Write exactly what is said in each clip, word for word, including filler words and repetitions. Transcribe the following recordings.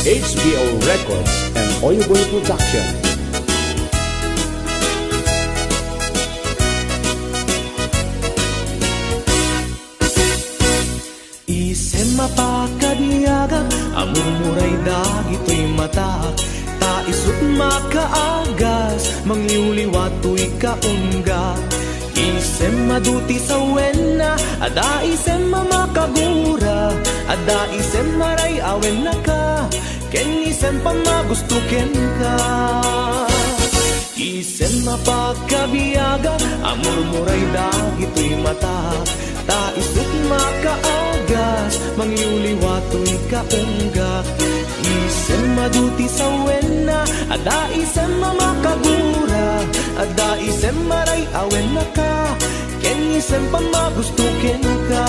H B O Records and Oyoboy Production. Isem a pakabiagak a murmuray dagitoy matak, ta isut' makaagas, mangliwliwa toy kaunggak. Isem adu ti sawenna, adda isem a makagura, adda isem a ray-awenna ka, ken isem pammagusto kenka. Isem a pakabiagak a murmuray dagitoy matak, ta isut' makaagas, mangliwliwa toy kaunggak. Isem adu ti sawenna, adda isem a makagura, adda isem a ray-awenna ka, ken isem pammagusto kenka.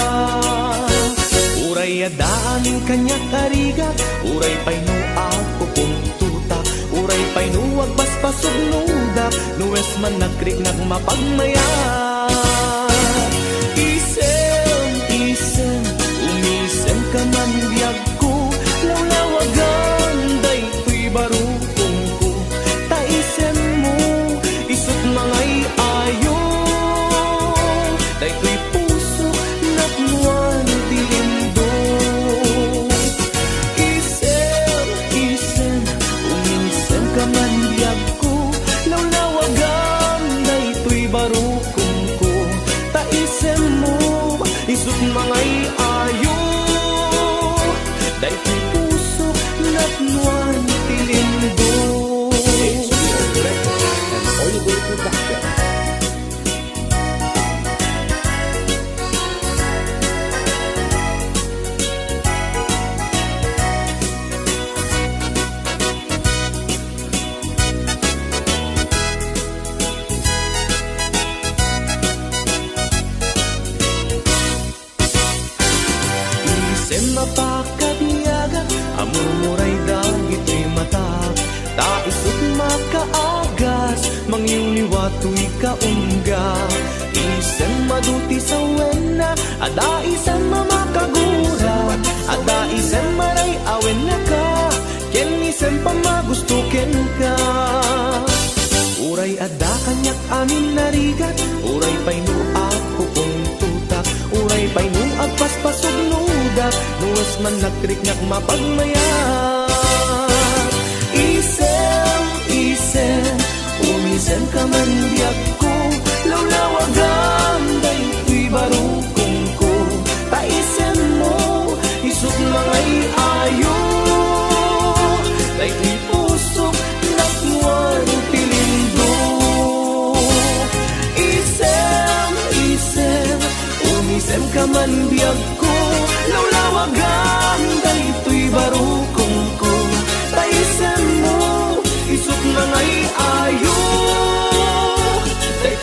Uray adda amin kaniak a rigat, uray pay no agpupuntotak, uray pay no agpaspasugnodak, no wes man nagriknak mapagmayat. Isem, isem, umisem ka man biagko, lawlawagan daytoy barukongko, ta isemmo, isut' mangay-ayo. Daytoy pusok napnoan ti lindong. Isem, isem, umisem ka man biagko, lawlawagan daytoy barukongko, ta isemmo, isut' mangay-ayo. Daytoy pusok napnoan ti lindong. H B O Records and Oyoboy Production. Isem a pakabiagak a murmuray dagitoy matak, ta isut' makaagas, mangliwliwa toy kaunggak. Isem adu ti sawenna, adda isem a makagura, adda isem a ray-awenna ka, ken isem pammagusto kenka. Uray adda kaniak amin a rigat, uray pay no agpupuntotak, uray pay no agpaspasugnodak, no wes man nagriknak mapagmayat. Isem, isem, umisem ka man biagko, lawlawagan daytoy barukongko, ta isemmo, isut' mangay-ayo. Daytoy pusok napnoan ti lindong. Isem, isem, umisem ka man biagko, lawlawagan daytoy barukongko, ta isemmo, isut' mangay-ayo. Tay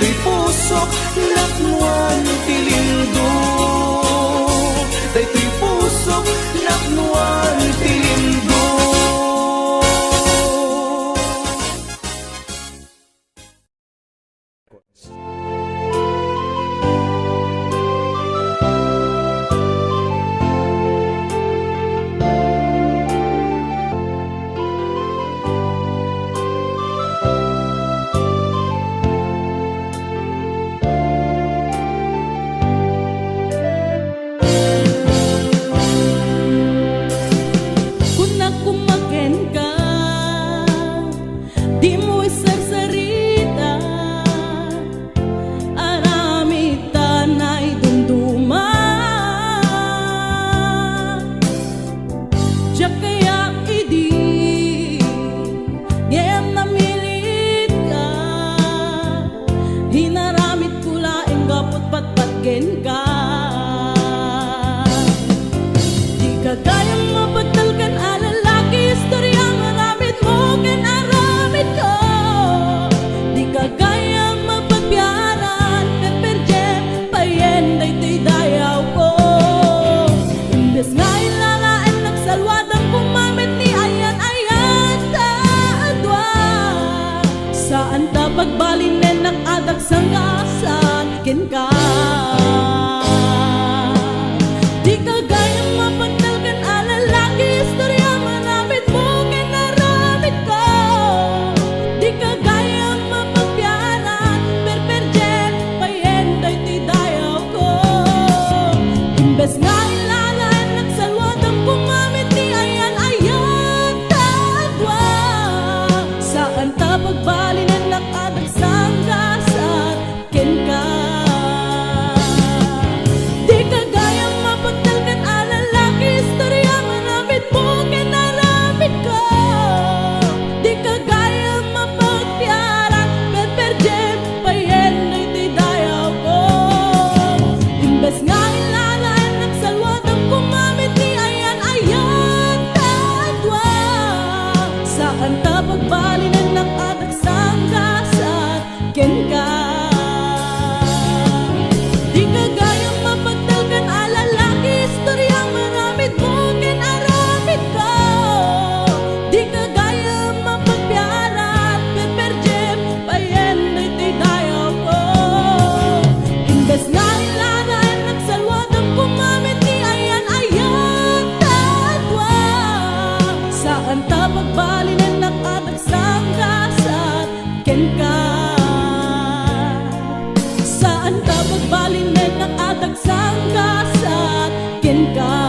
kenka.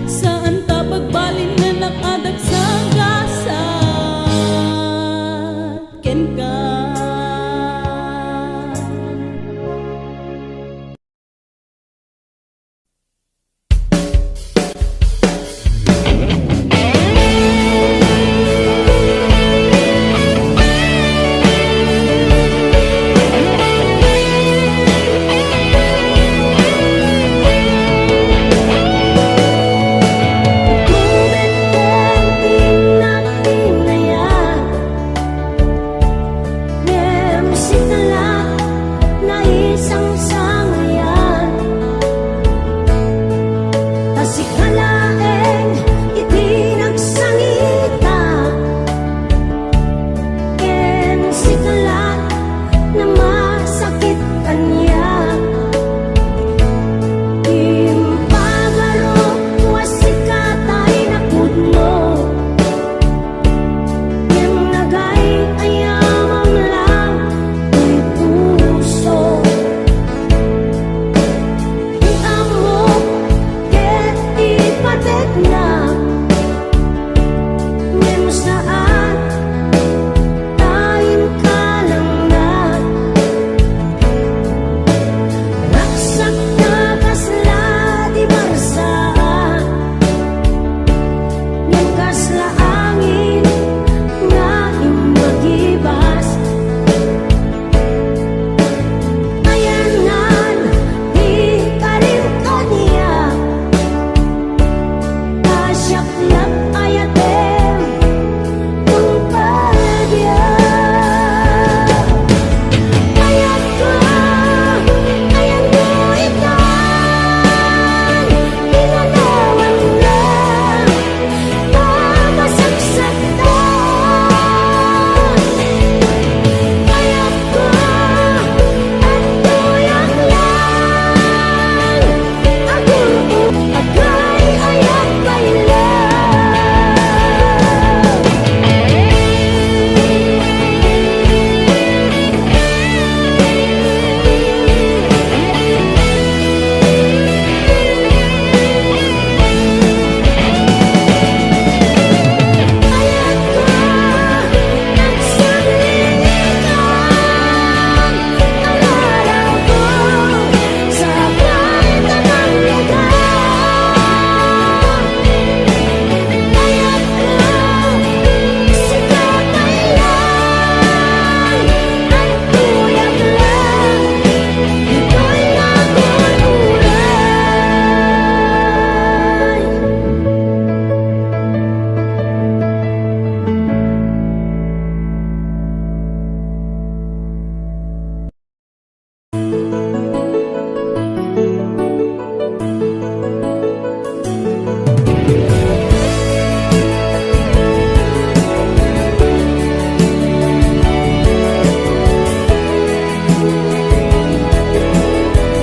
Saan ta pagbalin nga nakadag sa gasat kenka. Ngem sika la naisangsangayan. Ta sika laeng iti nagsangita, ken sika la namasakit kaniak. Impagarok a sika tay napudno. Ngem nagay-ayamam lang ti puso. Ti ammok ket ipategna. Ngem saan ta inkalangna. Ragsak ta kasla di barsa. Ngem kasla angin nga immagibas. Ayangan ti karim kaniak, ta siak la ayatem.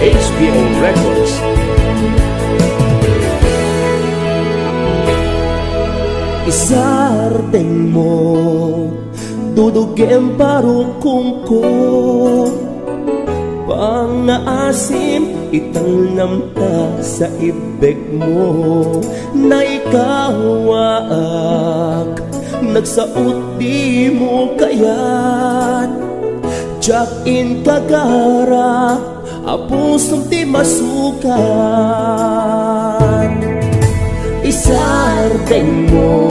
H B O Records. Isardengmo, dudugem barukongko, pangaasim, italnamta sa ibbegmo, naikawaak, nagsaut dimo kayat, diak inkagara, a pusom ti masukat. Isardengmo,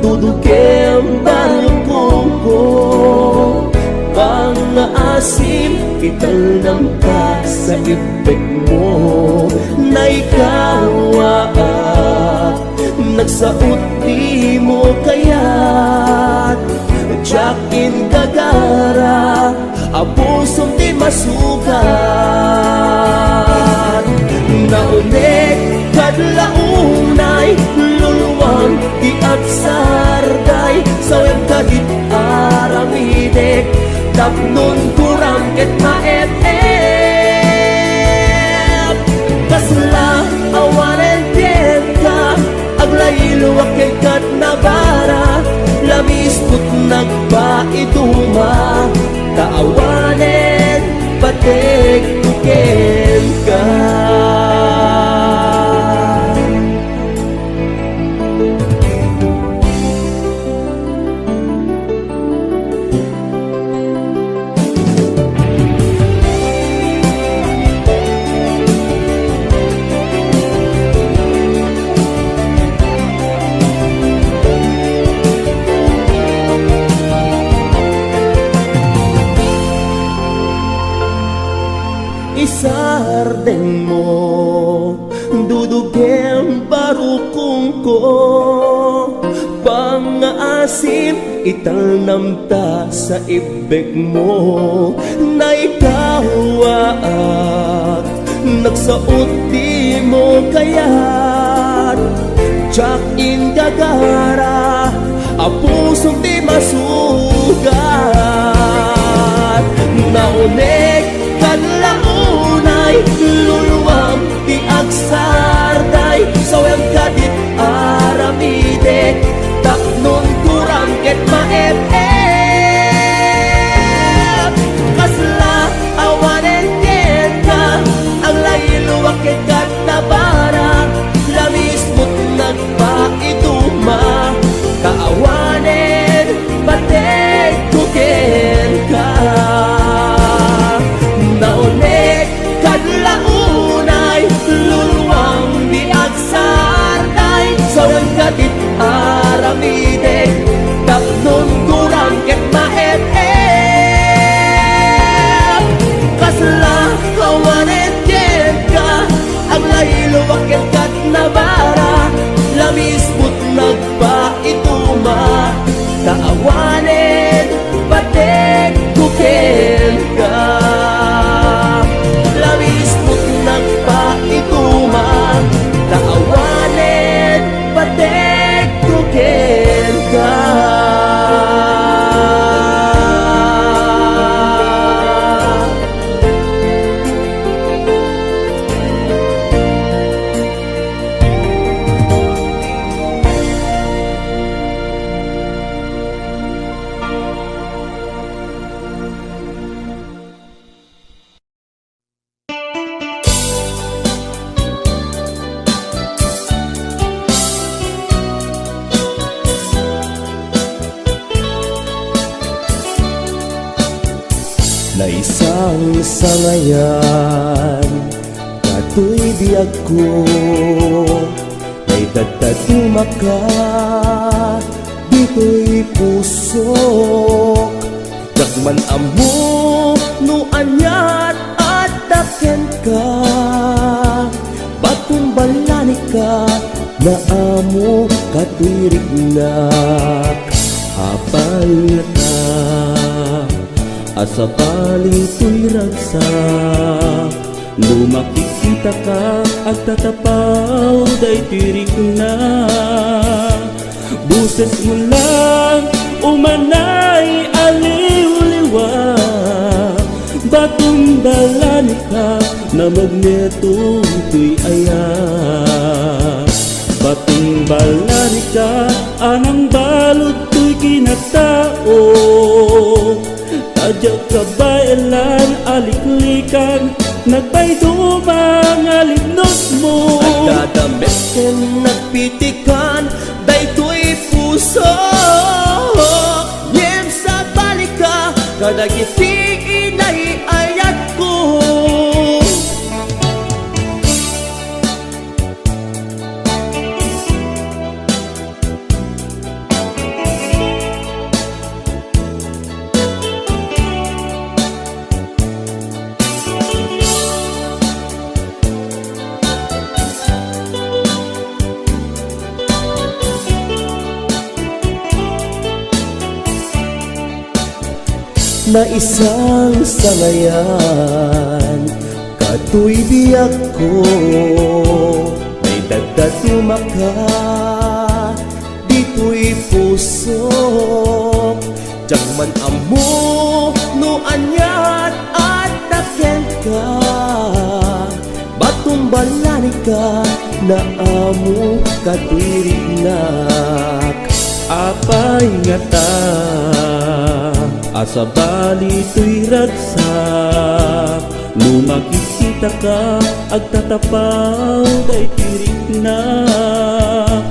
dudugem barukongko, pangaasim, italnamta sa ibbegmo, naikawaak, nagsaut dimo kayat, diak inkagara, a pusom ti masukat. Naunek kad la unay, luluam ti agsarday, sawen kadit aramidek, tapnon turam ket maet-et. Kasla awanen kenka, aglailuak ket nabara, lamiskot nagpaiduma, ta awanen pategko kenka. Gem barukongko, pangngaasim italnamta sa ibbegmo. Naikawaak, nagsaot dimo kayat. Diak inggagara a pusok ti masugat. Naunek kad la unay, luluam ti agsarday, sawen kadit aramidek, tapnon guram ket maep-ep. Kasla awanen kenka, aglayluak ket kad nabara, lamismot nagpaituma, ta awanen pategko kenka. Naunek kad la unay, luluam ti agsarday, sawen kadit aramidek, tapnon guram ket maep-ep. Kasla awanen kenka, aglayluak ket kad nabara, lamismot nagpaituma, ta awanen pategko kenka. Lamismot nagpaituma, ta awanen pategko kenka. Naisangsangayan, katoy biagko, naidaddatumaka ditoy pusok. Diak man ammo no aniat adda kenka. Batong balanika, naamo katoy riknak. Apay ngata a sabali toy ragsak? No makikitaka, agtatapaw daytoy riknak. Bosesmo lang umanay a liwliwa. Batong balanika, namagneto toy ayat. Batong balanika, a nangbalud toy kinatao. Ta diak kabaelan a liklikan, nagpaiduma nga libnosmo. Adda da met ken nagpitikan daytoy pusok. Ngem sabalika kadagiti inay-ayatko. Naisangsangayan, katoy biagko, naidaddatumaka ditoy pusok. Diak man ammo no aniat adda kenka. Batong balanika, naamo katoy riknak. Apay ngata a sabali toy ragsak? No makikitaka, agtatapaw daytoy riknak.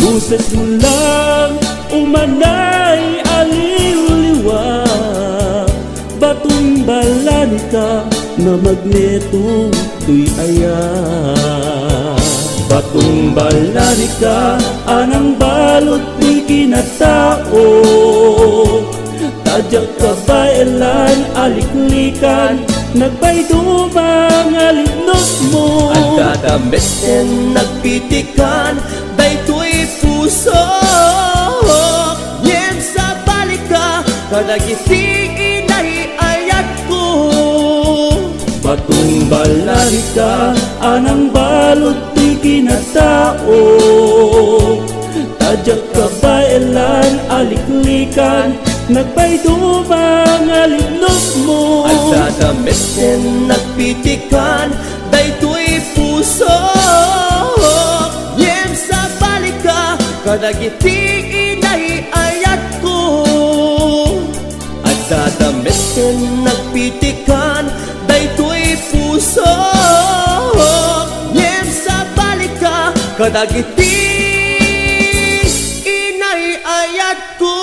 Bosesmo lang umanay a liwliwa. Batong balanika, namagneto toy ayat. Batong balanika, a nangbalud toy kinatao. Ta diak kabaelan a liklikan, nagpaiduma nga libnosmo. Adda Adda metten nagpitikan daytoy pusok, ngem sabalika kadagiti inay-ayatko. Batung balarika a nangbalud ti kinatao, ta diak kabaelan a liklikan, nagpaiduma nga libnosmo. Adda metten nagpitikan daytoy pusok, ngem sabalika kadagiti inay-ayatko. Adda metten nagpitikan daytoy pusok, ngem sabalika kadagiti inay-ayatko.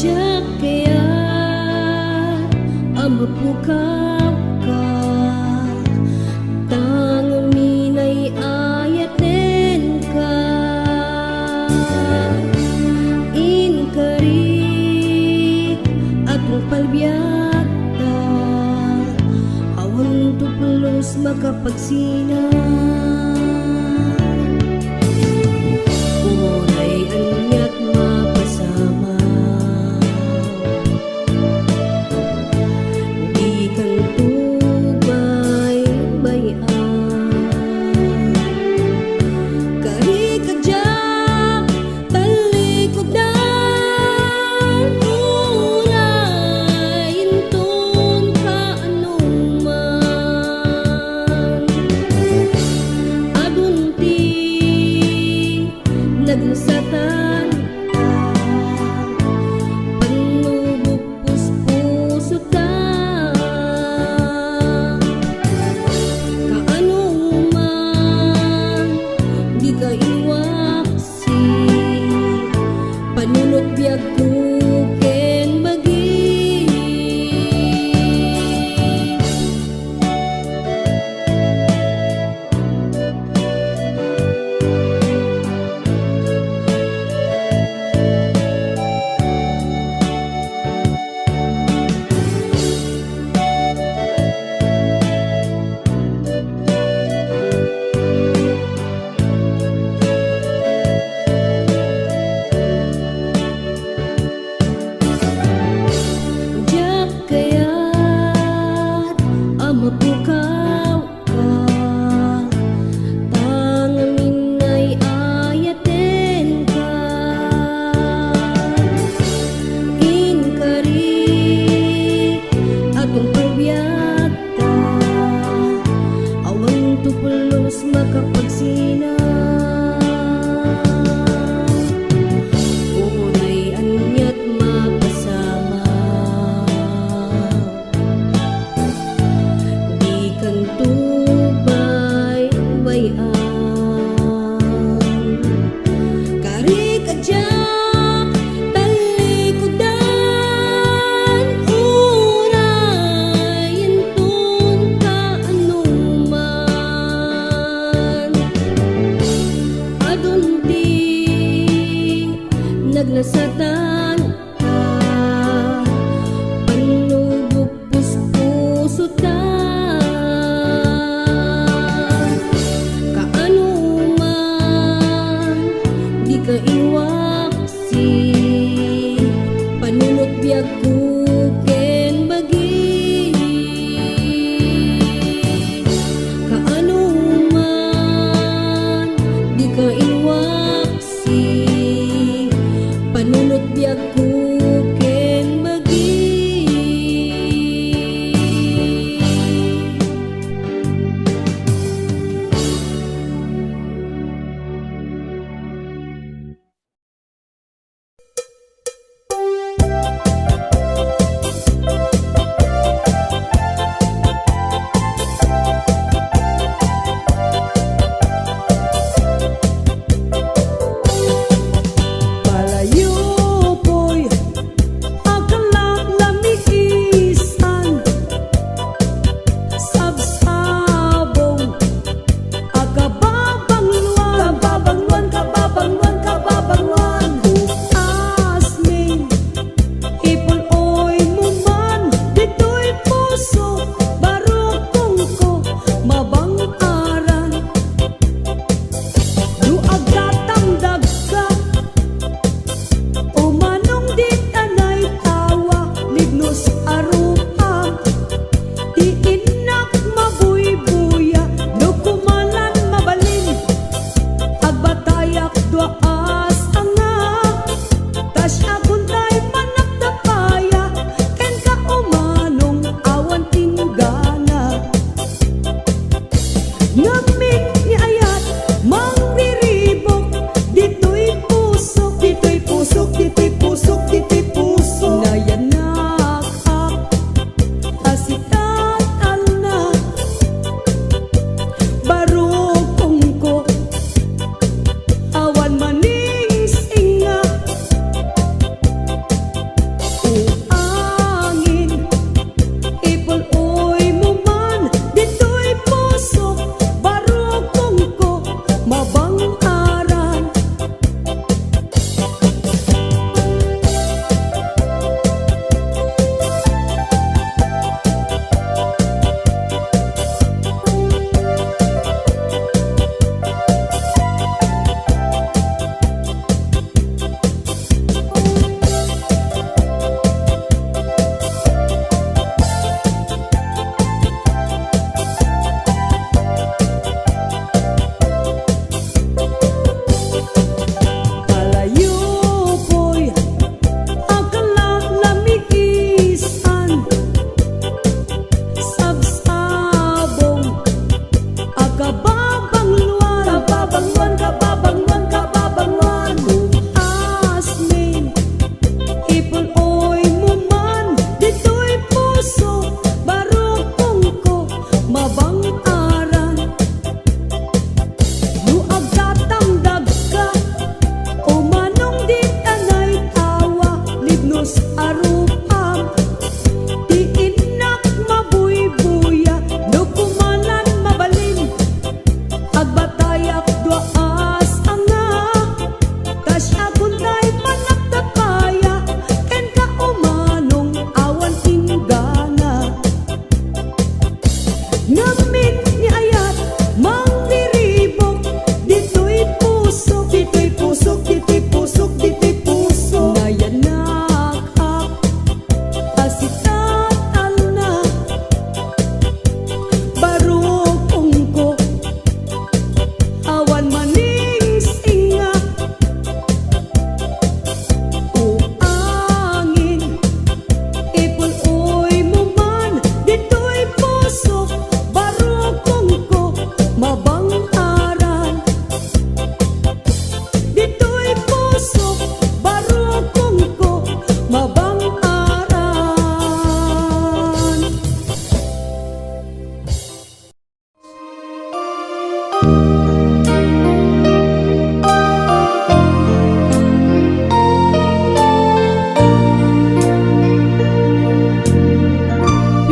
Diak kayat a mapukawka, ta ngamin ay ayatenka. Inkari a tungpal biagta, awan to pulos makapagsina. Uray aniat mapasama, dikan to baybay-an. Kari ka diak talikudan, uray inton kaanoman. Adun ti naglusatan ta, pannubok puspusota. Kaanoman, dika iwaksi, panunot biagko ken bagi. Diak kayat a mapukawka, ta ngamin ay ayatenka. Inkari a tungpal biagta, awan to pulos makapagsina. Uray aniat mapasama, dikan to baybay-an. Kari ka diak talikudan, uray inton kaanoman.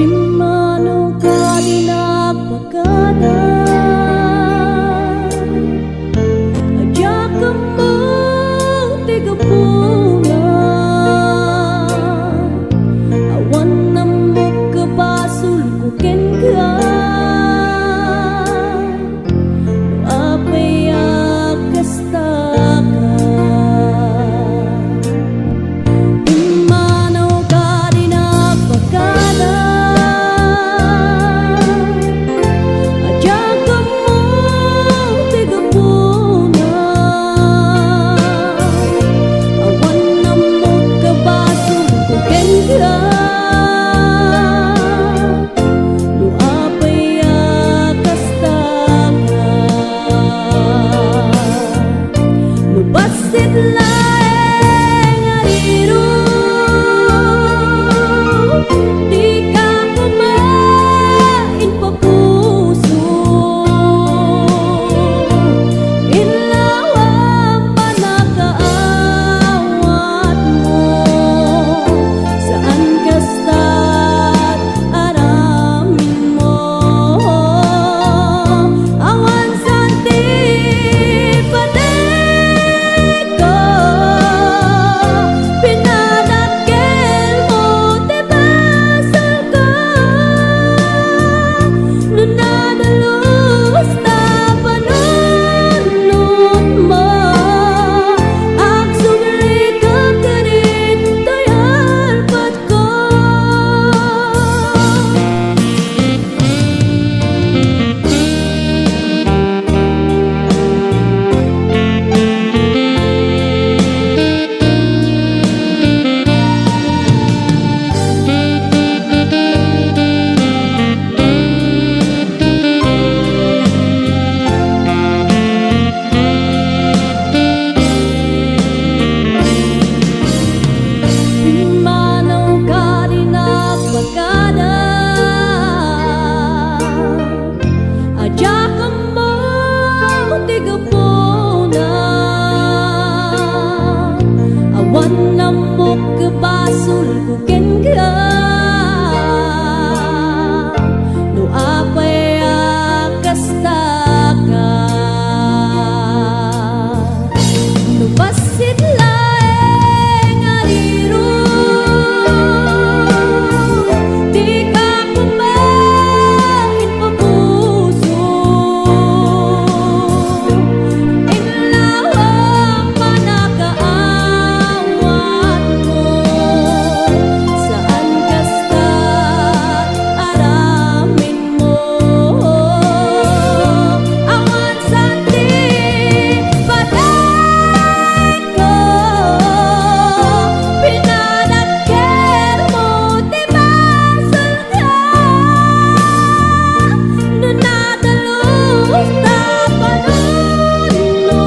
Pimmanaw ka, dinak pakada. Diak ammo ti gapuna. Awan ammok a basolko kenka. No apay a kastaka, pimmanaw ka, dinak pakada. Diak ammo ti gapuna. Awan ammok a basolko kenka. No apay a kastaka, no bassit laeng a riro, dika koma impapuso. Inlawam panakaawatmo, saan kastat araminmo. Awan saan ti patekko, pinadakkelmo ti basolko. No nadalus ta panunotmo, agsublikak kadin toy alpat. Pimmanaw ka, dinak pakada. Diak ammo ti gapuna. Awan ammok a basolko kenka. No apay a kastaka, no bassit laeng a riro, dika koma impapuso. Inlawam panakaawatmo, saan kastat aramin mo. Awan saan ti patekko, pinadakkelmo ti basolka. No nadalus ta panunotmo,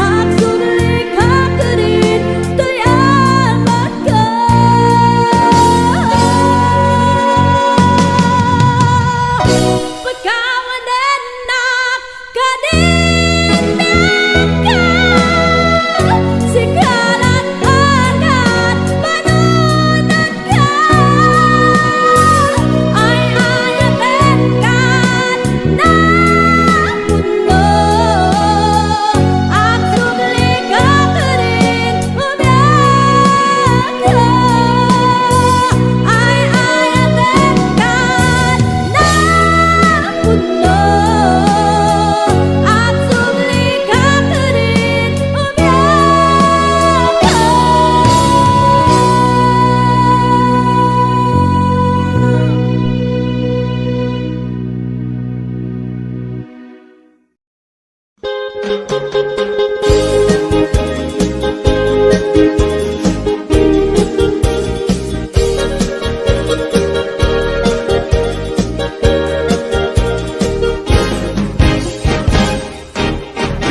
agsublikak kadin toy alpat. Pagkawadennak kadin ti akka, sika lat agad panunotka. Ay-ayatenka napunno, agsublikak kadin.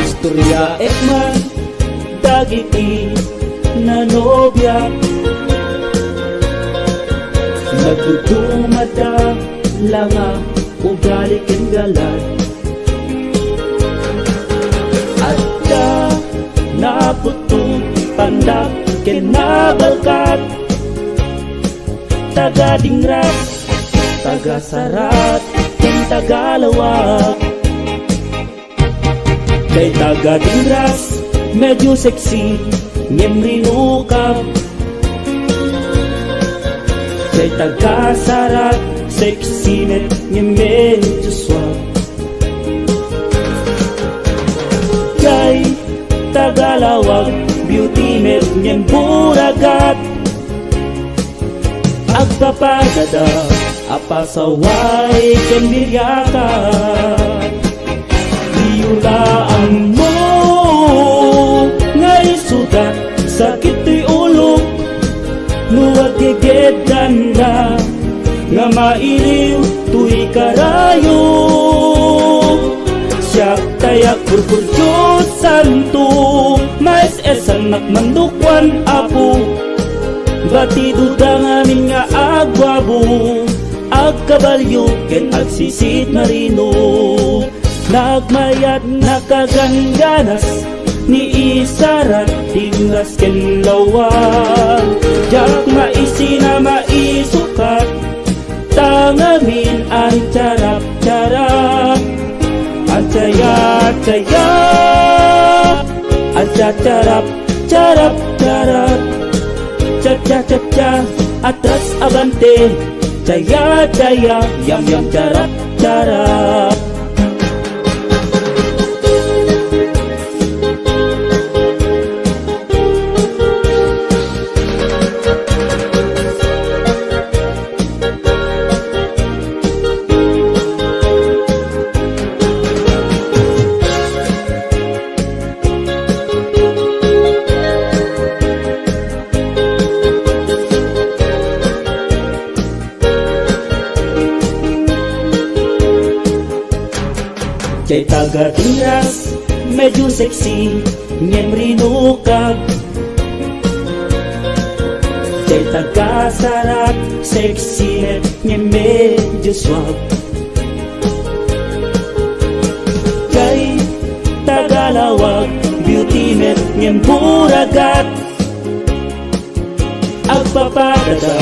Istoryaek man dagiti nanobiak. Nagdudumada la nga ugali ken galad. Adda naputog, pandak ken nabalkat, taga-Dingras, taga-Sarat, ken taga-Laoag. Dayta taga-Dingras, medyo sexy, ngem rinukab. Dayta taga-Sarat, sexy met, ngem medyo suab. Dayta taga-Laoag, beauty met, ngem buragat. Agpapadada a pasaway ken biriakat. Diyo la ammo nga isuda, sakit toy ulok no aggegeddanda, nga mailiw toy karayo. Siak tay agpurpurdio santo, mais-esannak mandukuan, Apo. Batido dangmin nga aguabo, agkabalio ken agsisit marino. Nagmayat, nakagangganas ni Isarat, Dingras ken Laoag. Diak maisina, maisukat, tangamin agcharap-charap. Agchaya-chaya, agchacharap-charap-charap. Cha-cha-cha-cha, atras abante. Chaya-chaya, yam-yam, charap-charap. Chay taga-Dingras, medyo sexy, ngem rinukab. Chay taga-Sarat, sexy met, ngem medyo suab. Chay taga-Laoag, beauty met, ngem buragat. Agpapadada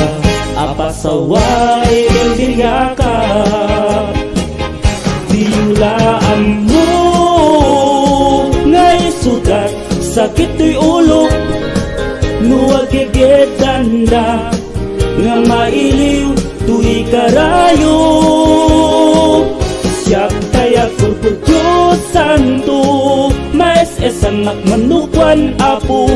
a pasaway ken biriakat. Diyo la ammo nga isuda, sakit toy ulok no aggegeddanda, nga mailiw toy karayo. Siak tay agpurpurdio santo, mais-esannak mandukuan, Apo.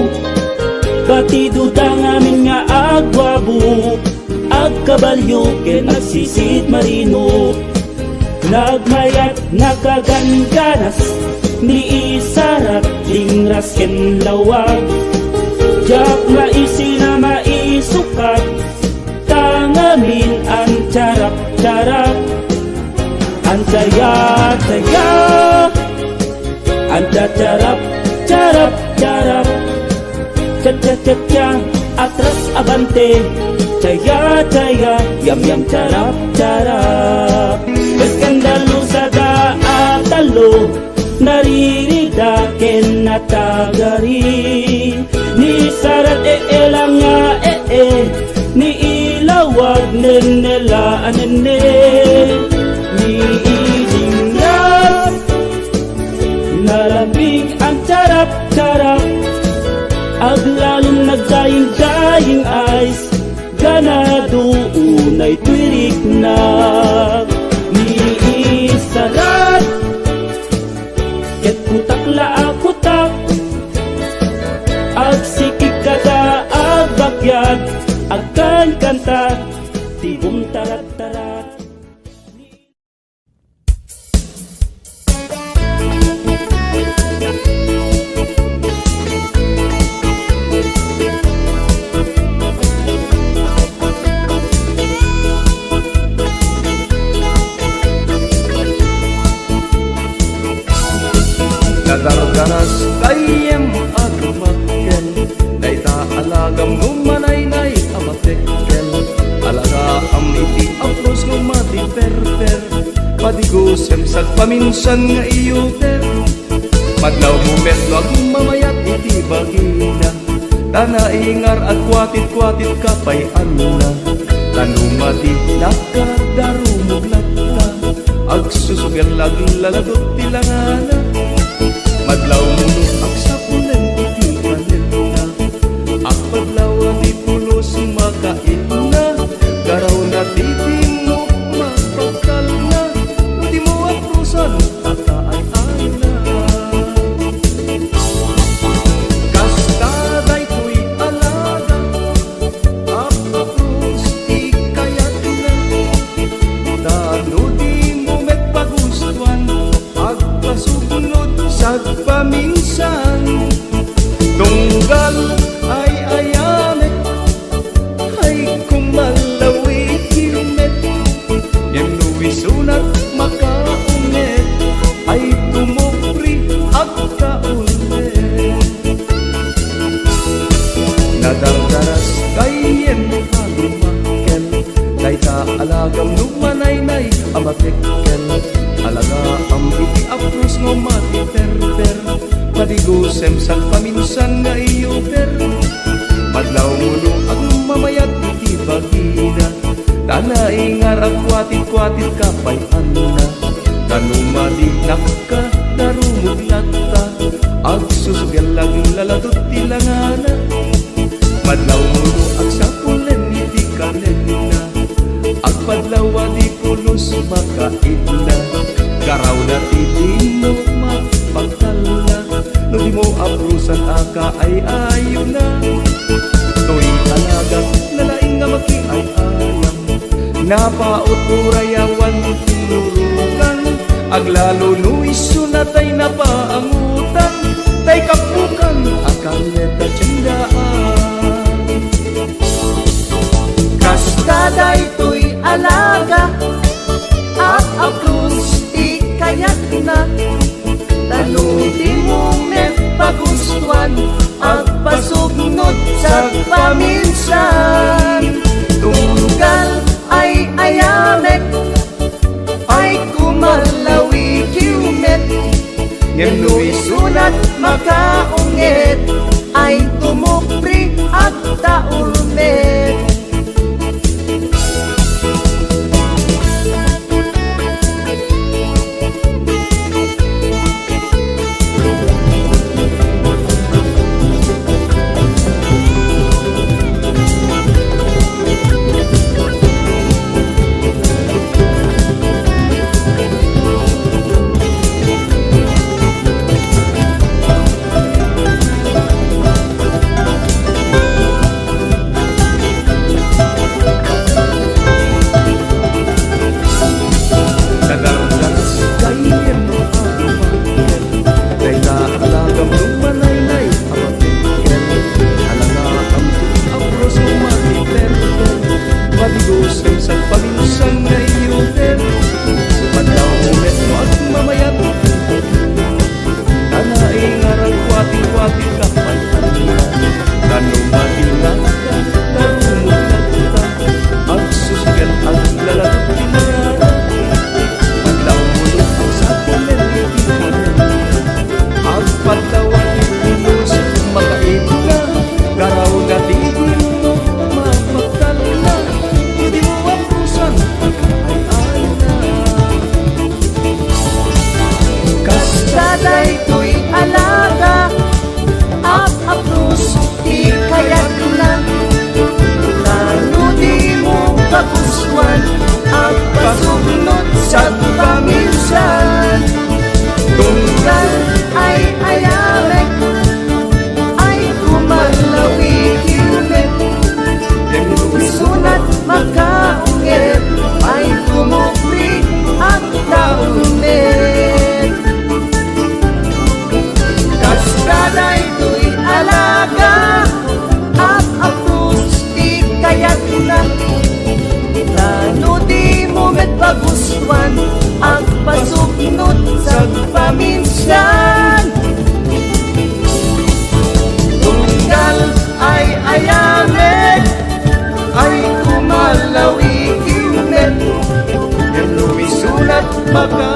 Batido dangmin nga aguabo, agkabalio ken agsisit marino. Nagmayat, nakagangganas ni Isarat, Dingras ken Laoag. Diak maisina, maisukat, tangamin agcharap-charap. Agchaya-chaya, agcharap-charap-charap. Cha-cha-cha-cha, atras abante. Chaya-chaya, yam-yam, charap-charap. Eskandalosa da a tallo, naririda ken natagari. Ni Isarat, ee la nga ee, ni Laoag, nenne la a nenne. Ni Dingras, nalambing agcharap-charap, aglalom nagdaying-daying eyes, ganado unay toy rikna. Ni Isarat, ket kutak la a kutak, agsikig kada agbakyag, agkankanta ti bumtarat-tarat. Nadardaras gayyem a dumakkel, dayta alagam no manaynay a matekkel. Alagaam iti apros no matiperper, Gusem sagpaminsan nga iyuter. Madlawmo met no agmamayat iti bagina. Ta naingar agkuatitkuatit ka pay, Anna. Ta no madi, nakadarumog latta. Agsusuger, aglaladot ti langana. Madlawmo no agsapulen iti panenna. Agpadlaw a di pulos makaitna, garawna ti timmok mapagtalna, no dimo aprusan a kaay-ayna. Kasta daytoy alaga, ap-aprus ti kayatna, ta no dimo met pagustuan, agpasuknod sagpaminsan. Tunggal ay-ayamek, ay kumalawikimet, ngem no isunat makaunget, ay tumupri agkaulmet. Nadardaras gayem a dumakkel, dayta alagam no manaynay a matekkel. Alagaam iti aprus no matiterter, madigusem sagpaminsan nga iyuter. Madlawmo no agmamayat iti bagina, ta naingar agkuatitkuatit ka pay, Anna. Ta no madi, nakadarumog latta, agsusuger, aglaladot ti langana. Madlawmo no agsapulen iti kanenna, agpadlaw a di pulos makaitna, garawna ti timmok mapagtalna, no dimo aprusan a kaay-ayona. Toy alagak, nalaing nga makiay-ayam. Napaut uray awan tinurukan, aglalo no isunat ay napaangutan, tay kapukan a kanget a tiendaan. Kasta daytoy alaga, ap-aprus ti kayatna, ta no dimo met pagustuan, agpasuknod sagpaminsan. Tunggal ay-ayamek, ay kumalawikiw met, ngem no isunat makaunget, ay tumupri agtaulmet. Nadardaras gayem a dumakkel, dayta alagam no manaynay a matekkel. Alagaam ti aprus no matiterter, madigusem sagpaminsan nga iyuter. Madlawmo met no agmamayat, ta naingar agkuatitkuatit ka pay, Anna. Ta no madi, nakadarumog latta, agsusuger, aglaladot ti langana. Madlawmo no agsapulen iti kanenna, agpadlaw a di pulos makaitna, garawna ti timmok mapagtalna, no dimo aprusan a kaay-ayna. Kasta daytoy alaga, ap-aprus ti kayatna, ta no dimo pagustuan, agpasuknod sagpaminsan. Tunggal ay-ayamek, ay kumalawikiw met, ngem no isunat makaunget, ay tumupri agtaulmet. Kasta daytoy alaga, ap-aprus ti kayatna, ta no dimo met pagustuan, agpasuknod sagpaminsan. Tunggal ay-ayamek, ay kumalawikiw met, ngem no isunat maka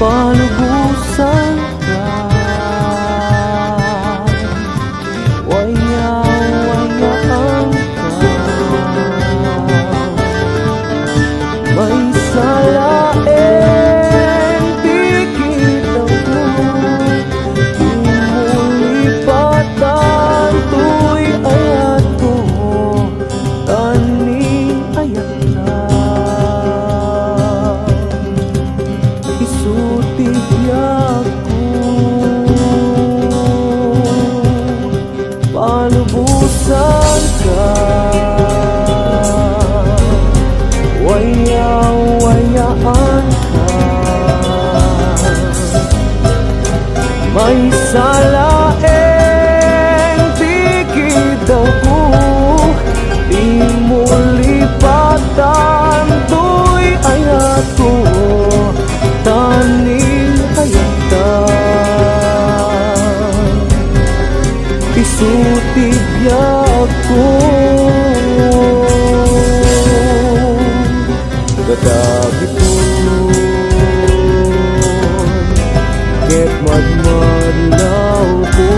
Palubosanka, wayawayaanka. Maysa laeng ti kitaw, dimo lipatan toy ayatko, ta ni ayatka, isu ti biagko. Palubosanka, wayawayaanka. Maysa laeng ti kidawko, dimo lipatan toy ayatko, ta ni ayatka, isu ti biagko. Kadagitoy ket madmadlawko,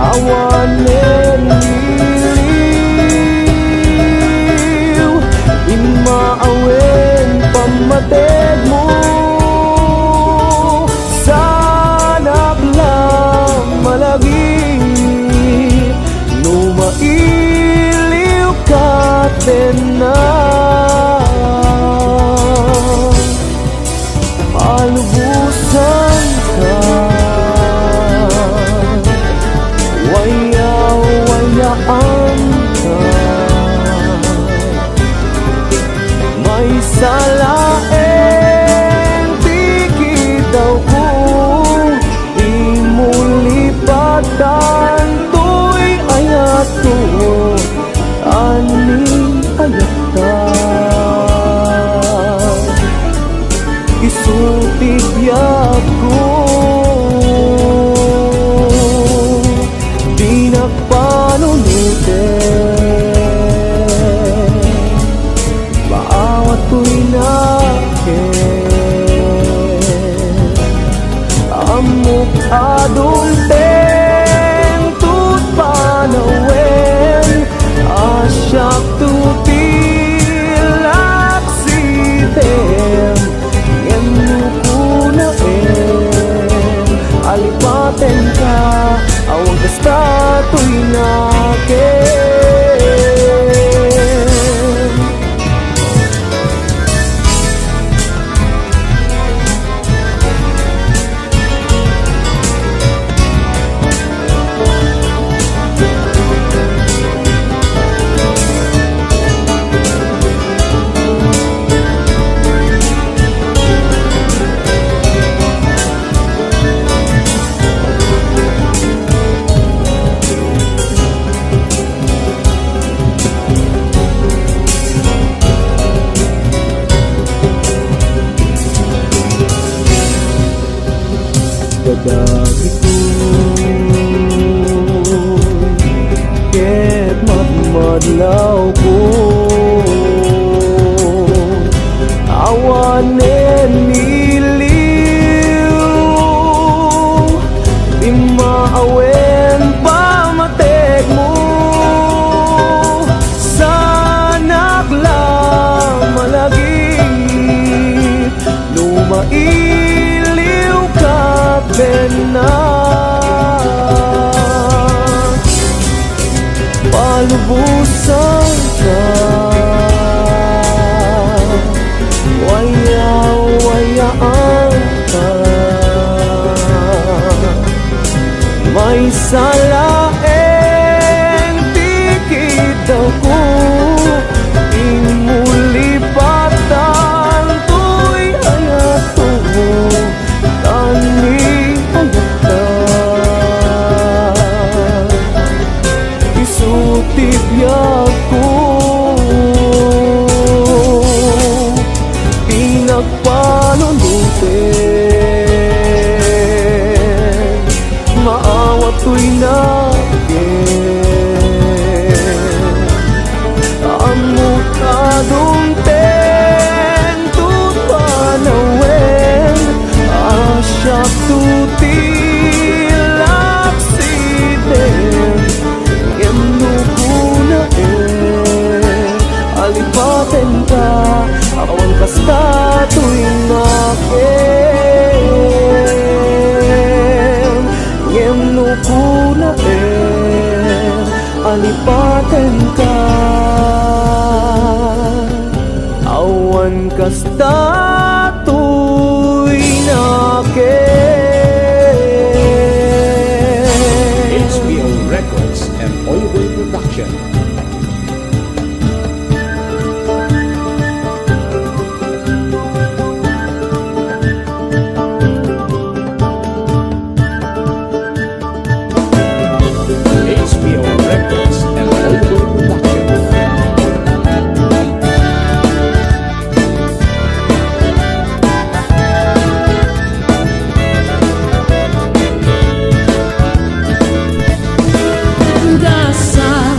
awanen iliw, immaawen pammategmo. Saanak la malagip no mailiwka ken na. Palubosanka, wayawayaanka. Maysa laeng ti kidawko, dimo lipatan toy ayatko, ta ni ayatka, isu ti biagko. Dinak panunoten, maawat toy naken. Ammok a dumteng to't panawen, a siak to ti laksitem. Ngem no kunaem a lipatenka, awan kasta toy nakem. Kadagitoy ket madmadlawko, awanen iliw, immaawen pammategmo. Saanak la malagip no mailiwka ken na. Palubosanka, wayawayaanka. Maysa laeng ti kidawko, dimo lipatan toy ayatko, ta ni ayatka, isu ti biagko. Pinagpanunoten, maawat toy naken. Ammok a dumteng to't Lipatenka, awan kasta toy nakem. H B O Records and Oiboy Production. H B O Records and Oiboy Production. Dasal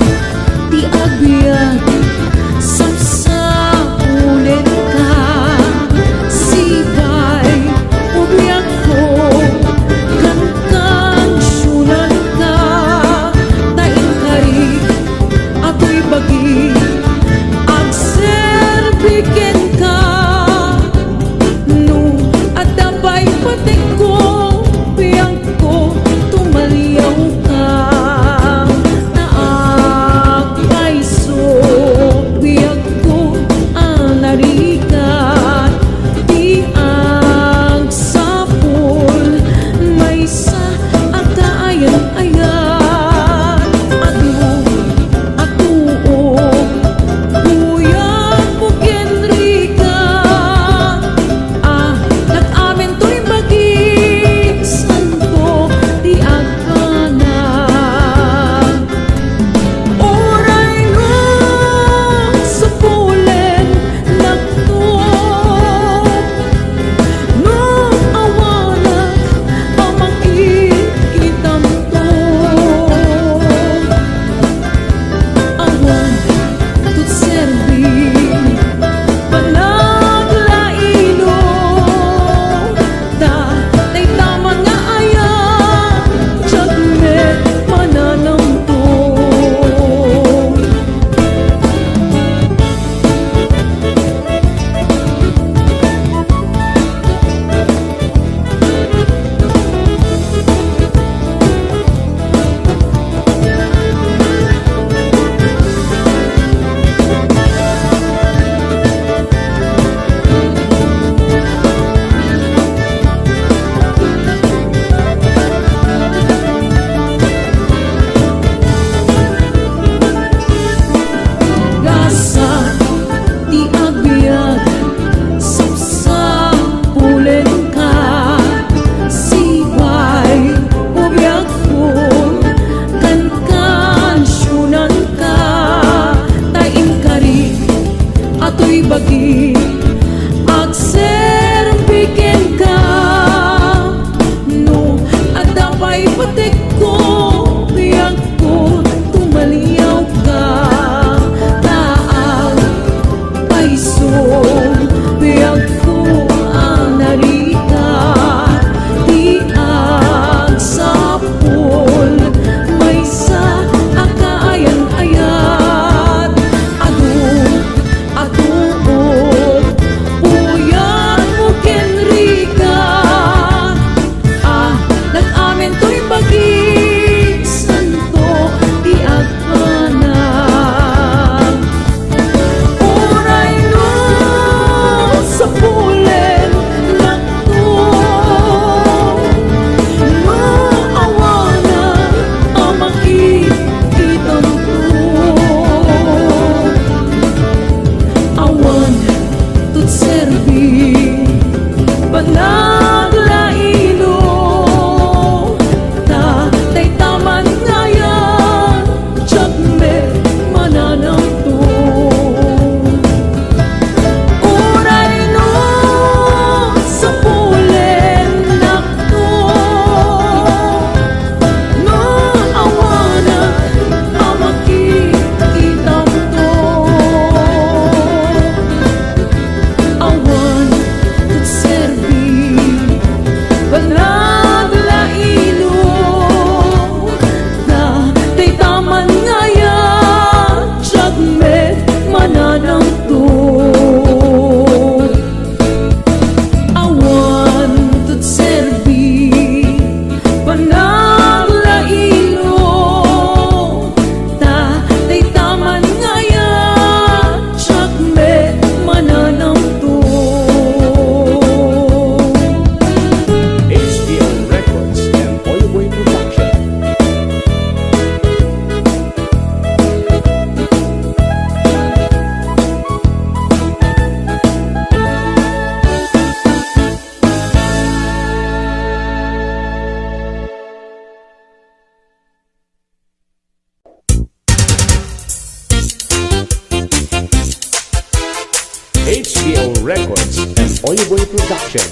Records and Oyoboy Production.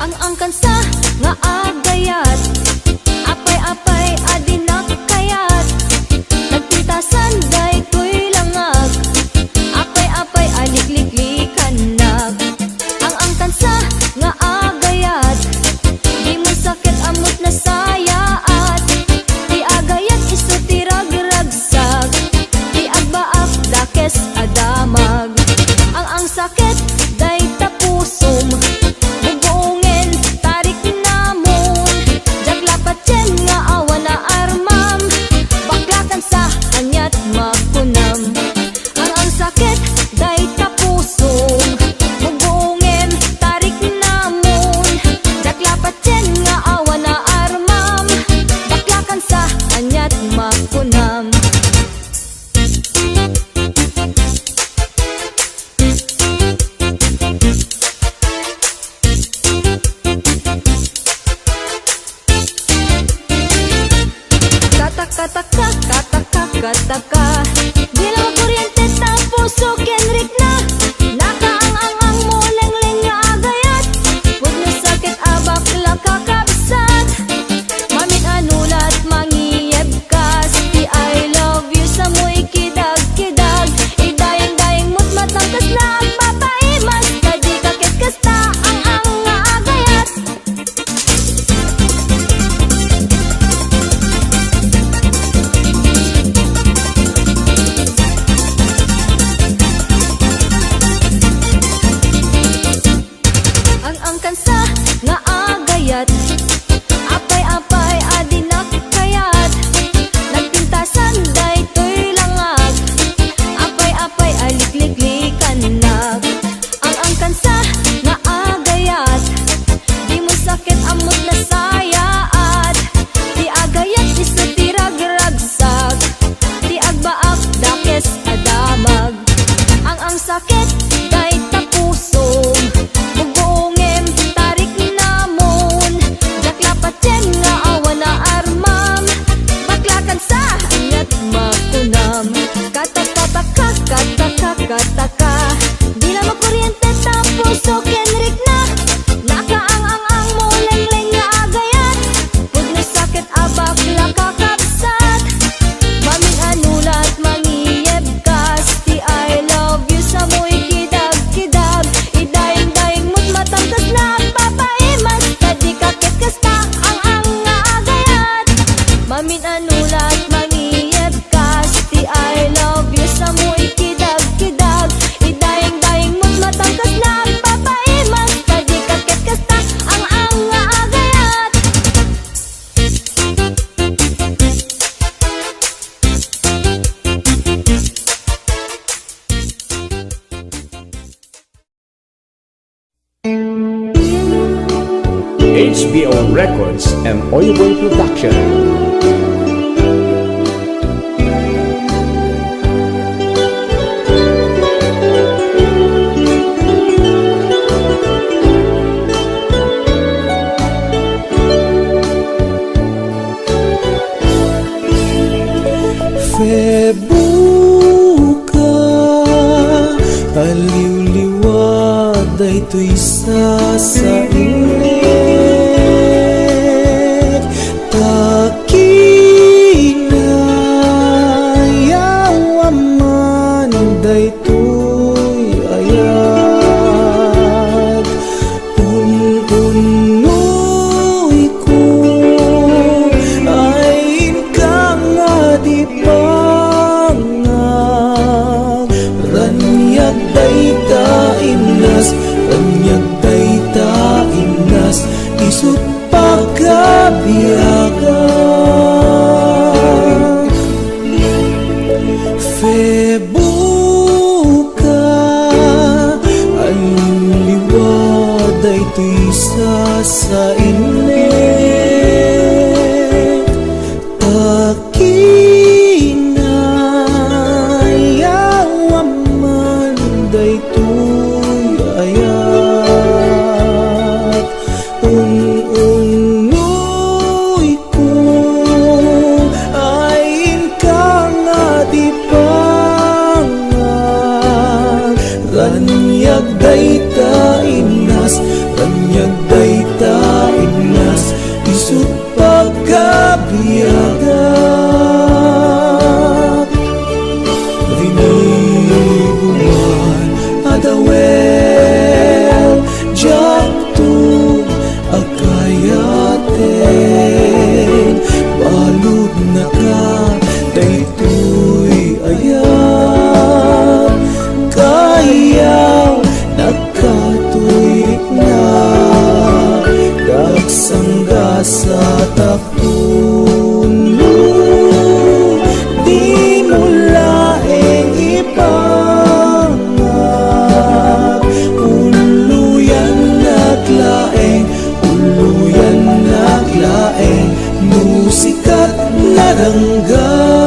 Ang angkansa nga agayat, apay-apay a dinak kayat, nagpintasan daytoy langag, apay-apay a likliklikannak. Ang angkansa nga agayat, di mo sakit ammot nasayaat, ti agayat isu ti ragragsak, ti agbaak dakes a damag. Ang angsakit dayta pusom, bubuongen tariknamon, diak la patien nga awan a armam, baklakan sa aniat makunam. Ang angsakit dayta pusom, bubuongen tariknamon, diak la patien nga awan a armam, baklakan sa aniat makunam. Kataka, taka, kataka, kataka. Di la makuryente ta puso ken rikna. Nakaang-ang-ang mo lengleng nga agayat. Pudno sakit a bakla kakabsat. Mamin a nulat, mangiyebkas. Ti I love you sa mo'y kidag-kidag. Idayeng-dayeng mo't matangkas na agpapaimas. Ta di ka ket kasta ang-ang nga agayat. Ang angkansa nga agayat, apay-apay a dinak kayat, nagpintasan daytoy langag, apay-apay a likliklikannak. Ang angkansa nga agayat, di mo sakit ammot nasayaat, ti agayat isu ti ragragsak, ti agbaak dakes a damag. Ang angsakit dayta pusom, bubuongem tariknamon, diak la patien nga awan a armam, baklakan sa aniat makunam. Kataka, taka, kataka, kataka. Di la makuryente ta puso ken rikna. Nakaang-ang-ang mo lengleng nga agayat. Pudno sakit a bakla kakabsat. Mamin a nulat, mangiyebkas. Ti I love you sa mo'y kidag-kidag. Idayeng-dayeng mo't matangkas na agpapaimas. Ta di ka ket kasta ang-ang nga agayat. Mamin a nulat, mangiyebkas. Ti I love you sa mo'y kidag-kidag. Idayeng-dayeng mo't matangkas na agpapaimas. Ta di ka ket kasta ang-ang nga agayat. H B O Records and Oyoboy Production. Febuka, aliwliwa daytoy sasainnek, ta kinayawam man daytoy ayat. Un-unnoyko, ay inka nga di pangag. Raniag dayta imnas, raniag dayta imnas, isu't pagkabiagan. Febuka, aliwliwa daytoy sasainnek, ta kinayawam man daytoy ayat. Un-unnoy Iyaga, rinibungan a dawel, diakto agayaten, baludnaka daytoy ayat, kayaw, nagkatoy rikna, daksanggasatak Ulo, dimo laeng ipangag. Uluyannak laeng, uluyannak laeng, no sika ti naranggas.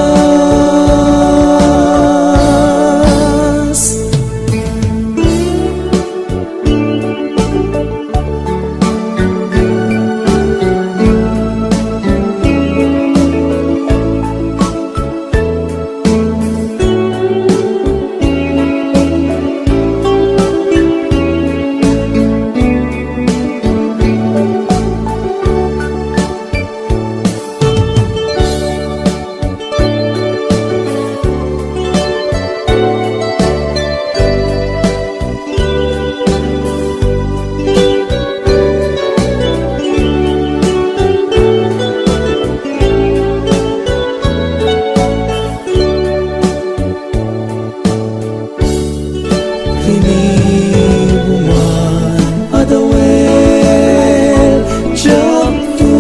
Rinibungan a dawel, diakto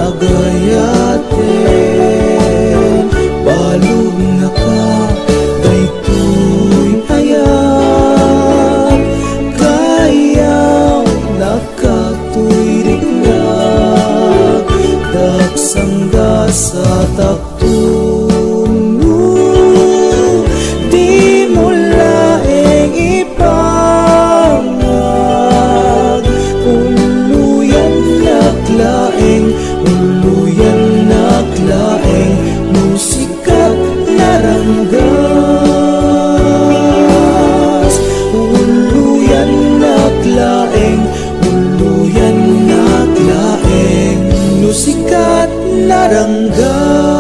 agayaten, baludnaka daytoy ayat, kayaw, nagkatoy rikna, daksanggasatak Tunno, dimo laeng ipangag. Uluyannak laeng, uluyannak laeng, no sika ti naranggas. Uluyannak laeng, uluyannak laeng, no sika ti naranggas.